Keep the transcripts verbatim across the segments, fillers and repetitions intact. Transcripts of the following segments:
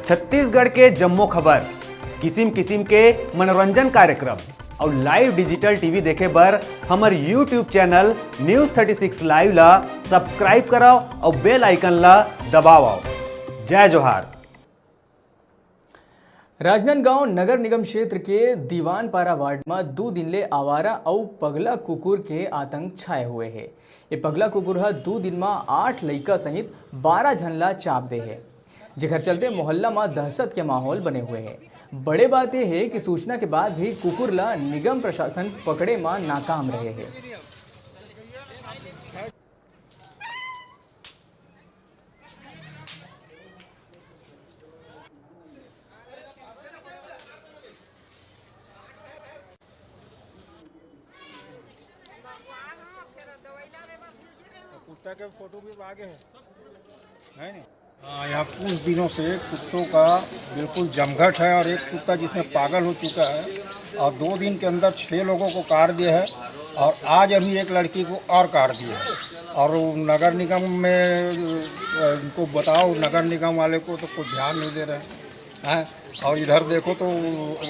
छत्तीसगढ़ के जम्मो खबर, किसिम किसिम के मनोरंजन कार्यक्रम अउ live digital TV देखे बर हमर YouTube channel News Thirty Six Live ला subscribe करव अउ bell icon ला दबावव। जय जोहार। राजनांदगांव नगर निगम क्षेत्र के दीवानपारा वार्ड म दू दिन ले आवारा अउ पगला कुकुर के आतंक छाए हुए हे। ये पगला कुकुर ह दू दिन म आठ लइका सहित बारह झन ला चाब दे हे, जेकर चलते मोहल्ला म दहशत के माहौल बने हुए हे। बड़े बात ये हे कि सूचना के बाद भी कुकुर ला निगम प्रशासन पकड़े म नाकाम रहे हे। कुत्ता के फोटो भी आगे है, है नहीं? हाँ, यहाँ कुछ दिनों से कुत्तों का बिल्कुल जमघट है और एक कुत्ता जिसमें पागल हो चुका है और दो दिन के अंदर छः लोगों को काट दिया है और आज अभी एक लड़की को और काट दिया है। और वो नगर निगम में, अ, इनको बताओ, नगर निगम वाले को तो कोई ध्यान नहीं दे रहे हैं। और इधर देखो तो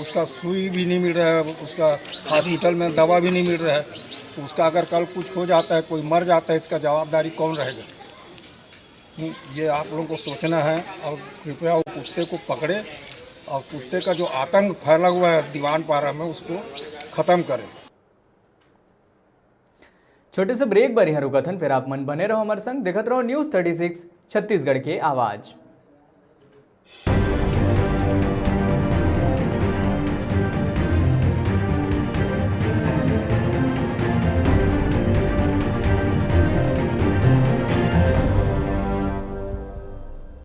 उसका सुई भी नहीं मिल रहा है, उसका हॉस्पिटल में दवा भी नहीं मिल रहा है। तो उसका अगर कल कुछ हो जाता है, कोई मर जाता है, इसका जवाबदारी कौन रहेगा? हम्म, ये आप लोगों को सोचना है और कृपया वो कुत्ते को पकड़े और कुत्ते का जो आतंक फैला हुआ है दीवानपारा में, उसको ख़त्म करें। छोटे से ब्रेक बर यहाँ रुकत हन, फिर आप मन बने रहो हमारे संग, देखत रहो न्यूज़ थर्टी सिक्स छत्तीसगढ़ के आवाज़।